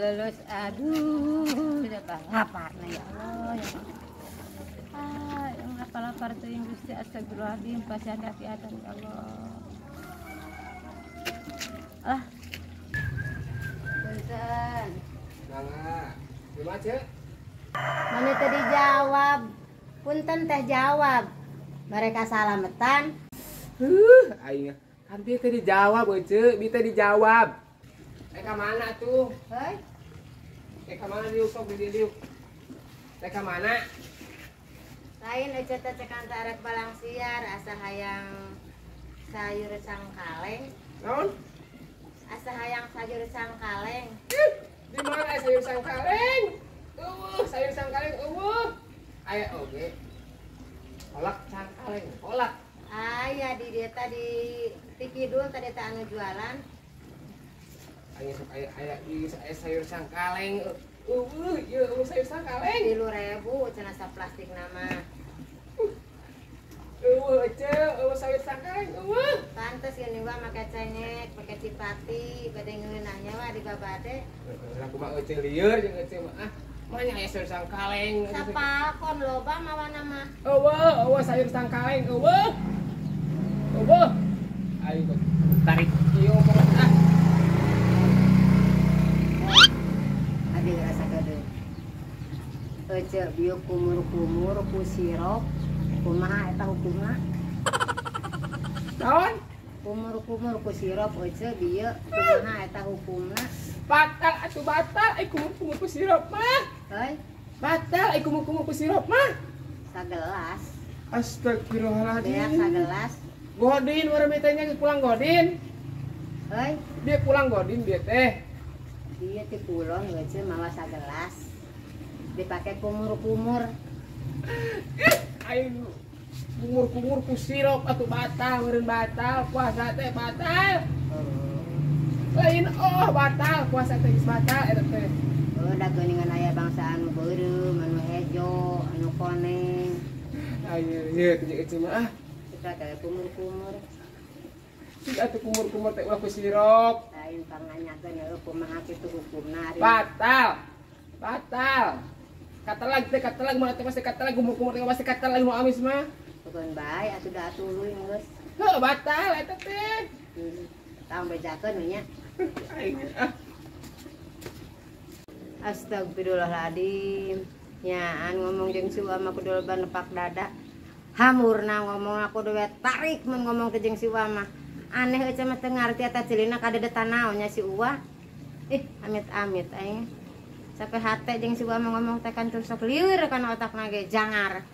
Lulus, aduh, udah lapar nah ya Allah ya Allah. Ah, yang lapar-lapar tuh yang Gusti astagfirullahaladzim, pasien kaki atas ya Allah. Ah. Punten. Mangga. Gimana, Cek? Mana tadi jawab? Punten teh jawab. Mereka salametan. Aing kan dia tadi jawab, Cek. Bi tadi jawab. Ka mana tuh? Hei. Ka mana diuk sok di diuk. Ka mana? Lain aja teh cekan arek balang siar asa hayang sayur cangkaleng. Naon? Asa hayang sayur cangkaleng. Di mana sayur cangkaleng? Eueuh, sayur cangkaleng eueuh. Aya oge. Kolak cangkaleng, kolak. Aya di dieu tadi di kidul tadi teh anu jualan. Aya sok aya aya di sayur cangkaleng. Eueuh, ieu eueuh sayur cangkaleng. 3.000 cenah saplastik nama. Eueuh ece, eueuh sayur cangkaleng eueuh. Pantes geuning wa make cengek, make cipati, bade ngeunahnya wa di babade. Lah kumaha ece lieur jeung ece mah ah. Manya aya sayur cangkaleng. Sapalkon loba mawana mah. Eueuh, eueuh sayur cangkaleng eueuh. Eueuh. Ayo tarik ieu omongan ah. Abi ngerasa gede. Ece bieu kumur-kumur ku sirop. Kumaha eta hukumna? Naon? Kumur-kumur ku sirop ece bieu kumaha eta hukumna? Batal atuh batal ai kumur-kumur ku sirop mah. Heuy, batal ai kumur-kumur ku sirop mah. Sagelas. Astagfirullahaladzim. Beak sagelas. Godin urang mitanya geus pulang godin. Heuy, dia pulang godin dia teh. Dia ti kulon ece mawa sagelas. Dipake kumur-kumur. Aing kumur-kumur ku sirop atuh batal meureun batal puasa teh batal. Lain oh batal puasa teh geus batal eta teh. Oh da geuningan aya bangsa anu beureum, anu hejo, anu koneng. Ayo ieu teh ece mah ah. Kita teh kumur-kumur. Cik atuh kumur-kumur teh ulah ku sirop. Lain panganyakeun heuh kumaha kitu hukumna ari. Batal. Batal. Kata lagi teh kata lagi mana teh pasti kata lagi kumur-kumur teh pasti kata lagi nu amis mah. Bukan bae atuh da tuluy geus. Heuh batal eta teh. Tang bejakeun we nya. Aing ah. Astagfirullahaladzim. Nyaan ngomong jeung si Uwa mah kudu loba nepak dada. Hamurna ngomong aku we tarik mun ngomong teh jeung si Uwa mah. Aneh euy mah teu ngarti eta celina kadedetan naon nya si Uwa. Ih, amit-amit aing. Sampai hate jeung si Uwa mah ngomong teh kan terus sok lieur kana otakna ge jangar.